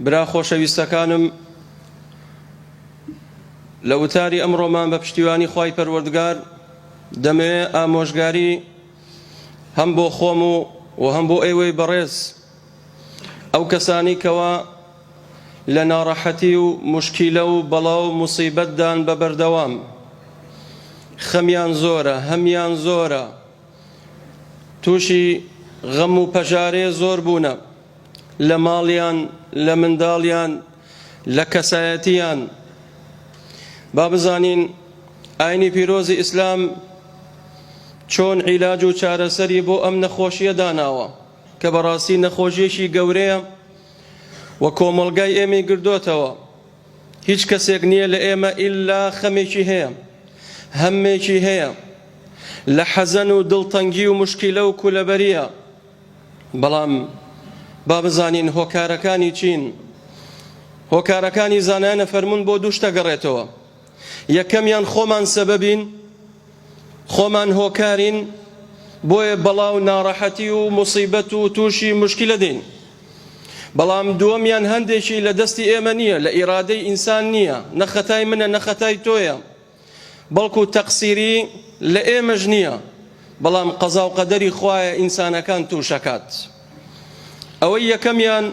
برا خۆشەویستەکانم لە وتاری ئەمڕۆمان بە پشتیوانی خوای پەروەردگار دەمەوێ ئامۆژگاری هەم بۆ خۆم و و هەم بۆ ئێوەی بەڕێز ئەو کەسانی کەوا لە ناڕەحەتی و مشکیلە و بەڵا و موسیبەتدان بە بەردەوام خەمیان زۆرە هەمیان زۆرە تووشی غەم و پەژارێ زۆر بوونە لە ماڵیان لە منداڵیان لە کەسایەتیان با بزانین ئاینی پیرۆزی ئیسلام چۆن عیلاج و چارەسەری بۆ ئەم نەخۆشیە داناوە کە بەڕاستی نەخۆشیەکی گەورەیە و کۆمەڵگای ئێمەی گردۆتەوە هیچ کەسێک نییە لە ئێمە ئیلا خەمێکی هەیە هەمێکی هەیە لە حەزەن و دڵتەنگی و مشکیلە و کولەبەریە بەڵام با بزانین هۆکارەکانی چین هۆکارەکانی زانایانە فەرمونون بۆ دوو شتە گەڕێتەوە یەکەمیان خۆمان سەبەبین خۆمان هۆکارین بۆیە بەڵا و ناڕەحەتی و موسیبەت و تووشی مشکلە دێین بەڵام دووەمیان هەندێکی لە دەستی ئێمە نییە لە ئیرادەی ئینسان نییە نە خەتای منە نە خەتای تۆیە بەڵکو تەقسیری لە ئێمەش نییە بەڵام قەزا و قەدەری خوایە ئینسانەکان تووشەکات ئەوەی یەکەمیان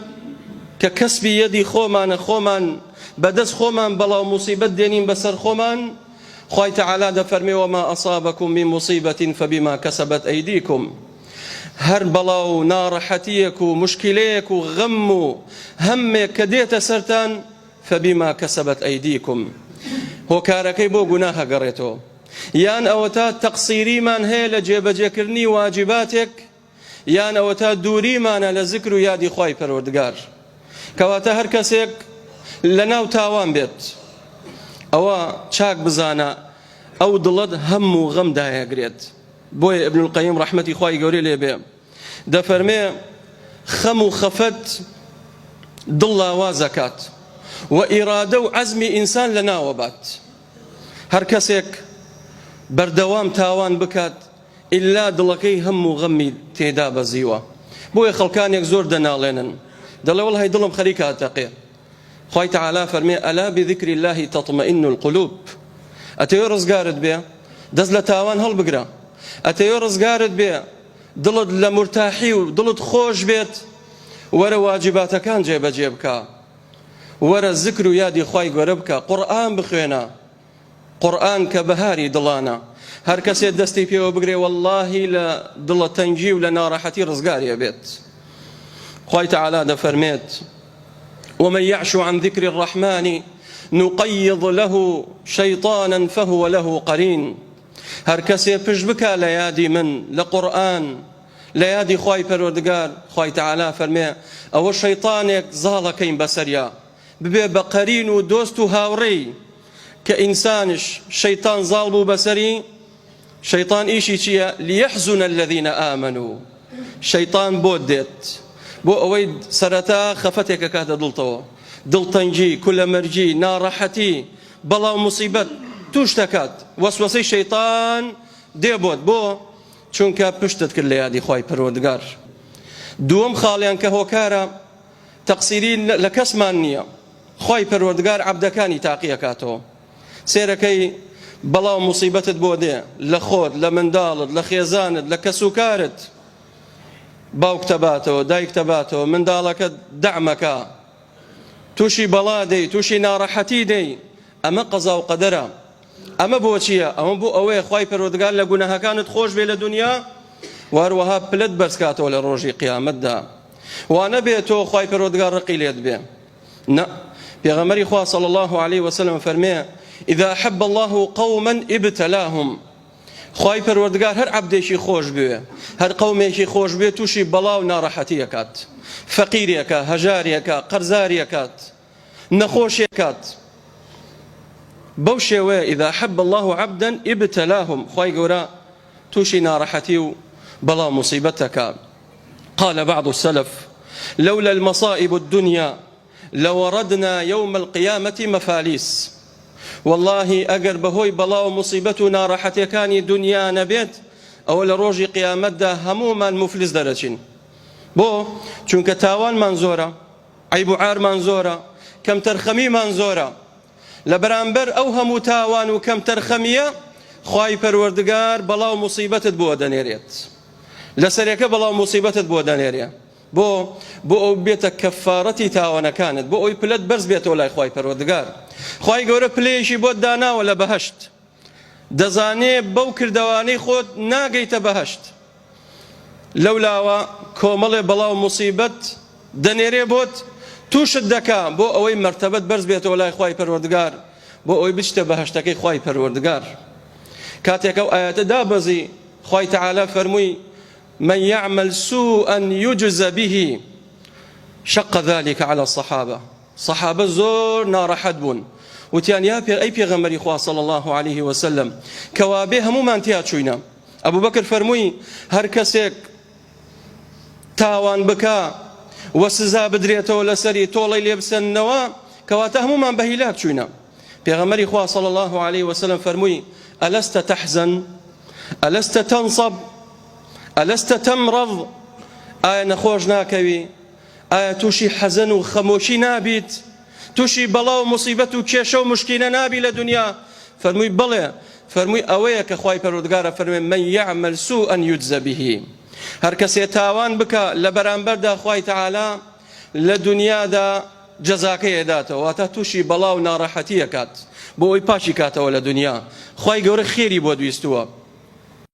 کە کەسبی یەدی خۆمانە خۆمان بەدەست خۆمان بەڵا و موسیبەت دێنین بەسەر خۆمان خوای تەعالا دەفەرمێ وما ئەصابکم من مصیبة فبما کسبت ئەیدیکم هەر بەڵا و ناڕەحەتیەک و مشکلەیەک و غەم و هەمێک کە دێتە سەرتان فبما کسبت ئەیدیکم هۆکارەکەی بۆ گوناهە گەڕێتەوە یان ئەوەتا تەقسیریمان هەیە لە جێبەجێکردنی واجباتێک یان ئەوەتا دووریمانە لە زکر و یادی خوای پەروەردگار کەواتە هەر کەسێک لە ناو تاوان بێت ئەوە چاک بزانە ئەو دڵت هەم و غەم دایەگرێت بۆیە ابن القیم ڕەحمەتی خوای گەورەی لێ بێ دەفەرمێ خەم و خەفەت دڵ لاوازەکات و ئیرادە و عەزمی ئینسان لە ناوە بات هەر کەسێک بەردەوام تاوان بکات ئیلا دڵەکەی هەم و غەمی تێدا بەزیوە بۆیە خەڵکانێک زۆر دەناڵێنن دەڵێ وەڵی دڵم خەریکە ئەتەقێ خوای تەعالا فەرمێ ئەلا بذکر الله تطمئن القلوب ئەتەوێ ڕزگارت بێ دەست لە تاوان هەڵبگرە ئەتەوێ ڕزگارت بێ دڵت لە مورتاحی و دڵت خۆش بێت وەرە واجباتەکان جێبەجێ بکە وەرە زکر و یادی خوای گەورە بکە قورئان بخوێنە قورئان کە بەهاری دڵانە هەر کەسێ دەستی پێوە بگرێ وەڵڵاهی لە دڵە تەنگی و لە ناڕەحەتی ڕزگاری ئەبێت خوای تەعالا دەفەرمێت ومن يعش عن ذكر الرحمن نقيض له شيطانا فهو له قرين هەر کەسێ پشت بکا لە یادی من لە قورئان لە یادی خوای پەروەردگار خوای تەعالا فەرمێ ئەوە شەیطانێک زاڵەکەین بەسەریا ببێ بە قەرین و دۆست و هاوڕێی کە ئینسانش شەیتان زاڵ بوو بەسەری شەیتان ئیشی چییە لیحزن الذین آمنوا شەیتان بۆت دێت بۆ ئەوەی سەرەتا خەفەتێک ئەکاتە دڵتەوە دڵتەنگی کولەمەرگی ناڕەحەتی بەڵا و موسیبەت توش دەکات وەسوەسەی شەیتان دێ بۆت بۆ چونکە پشتت کرد لە یادی خوای پەروەردگار دووەم خاڵیان کە هۆکارە تەقسیری لە کەسمان نییە خوای پەروەردگار عەبدەکانی تاقی ئەکاتەوە سێرەکەی بەڵا و موسیبەتت بۆ دێ لە خۆت لە منداڵت لە خێزانت لە کەسوکارت باوکتە باتەوە دایکتە باتەوە منداڵەکەت دەعمەکە تووشی بەڵا دەی تووشی ناڕەحەتی دەی ئەمە قەزا و قەدەرە ئەمە بۆ چییە؟ ئەمە بۆ ئەوەیە خوای پەروەردگار لە گوناهەکانت خۆش بێ لە دونیا و هەروەها پلەت بەرز کاتەوە لە ڕۆژی قیامەتدا وا نەبێ تۆ خوای پەروەردگار ڕقی لێت بێ نا پێغەمبەری خوا صلی الله علیه وسلم فەرمێ اذا احب الله قوما ابتلاهم خوای پەروەردگار هەر عەبدێکی خۆش بوێ هەر قەومێکی خۆش بوێ تووشی بەڵا و ناڕەحەتی ئەکات فەقیرێکە هەژارێکە قەرزارێکات نەخۆشێکات بەو شێوەیە اذا احب الله عبدا ابتلاهم خوای گەورە تووشی ناڕەحەتی و بەڵا و موسیبەت دەکا قال بعض السلف لولا المصائب الدنيا لوردنا يوم القيامة مفاليس والله ئەگەر بەهۆی بەڵا و موسیبەت و ناڕەحەتیەکانی دنیا نەبێت ئەوە لە ڕۆژی قیامەتدا هەموومان موفلیس دەرەچین بۆ چونکە تاوانمان زۆرە. عەیب و عارمان زۆرە، کەمتەرخەمیمان زۆرە. لە بەرامبەر ئەو هەموو تاوان و کەمتەرخەمییە خوای پەروەردگار بەڵا و موسیبەتت بۆ دەنێرێت. لەسەرێکە بەڵا و موسیبەتت بۆ دەنێرێ. بۆ؟ بۆ ئەو بێتە کەفارەتی تاوانەکانت، بۆ ئەوی پلەت بەرز بێتەوە لای خوای پەروەردگار. خوای گەورە پلەیەکی بۆت داناوە لە بەهەشت. دەزانێ بەو کردەوانەی خۆت ناگەیتە بەهەشت. لەولاوە کۆمەڵێ بەڵا و موسیبەت دەنێرێ بۆت توشت دەکا بۆ ئەوەی مەرتەبەت بەرز بێتەوە لای خوای پەروەردگار بۆ ئەوەی بچتە بەهەشتەکەی خوای پەروەردگار. کاتێک ئەو ئایەتە دابەزی خوای تەعالا فەرمووی من یعمل سوءا یجز به شق ذلک علی الصحابە صحابە زۆر ناڕەحەت بوون وتیان یا پێ ئەی پێغەمبەری خوا صلی الله علیه وسلم کەوابێ هەموومان تیا چووینە ئەبوبەکر فەرمووی هەر کەسێک تاوان بکا و سزا بدرێتەوە لەسەری تۆڵەی لێ بسەننەوە کەواتە هەموومان بە هیلاک چووینە پێغەمبەری خوا صلی الله علیه وسلم فەرمووی ئەلست تحزن ئەلست تنصب ئەلست تمرض ئایا نەخۆش ناکەوی ئایا تووشی حەزەن و خەمۆکی نابیت؟ تووشی بەڵا و موسیبەت و کێشە و موشکیلە نابی لە دونیا؟ فەرمووی بەڵێ، فەرمووی ئەوەیە کە خوای پەروەردگار ئەفەرموێ من یعمل سوءا یجز به هەر کەسێ تاوان بکا لە بەرامبەردا خوای تەعالا لە دونیادا جەزاکەی ئەداتەوە واتە تووشی بەڵا و ناڕەحەتی ئەکات بۆ ئەوەی پاکی کاتەوە لە دونیا خوای گەورە خێری بۆت ویستووە.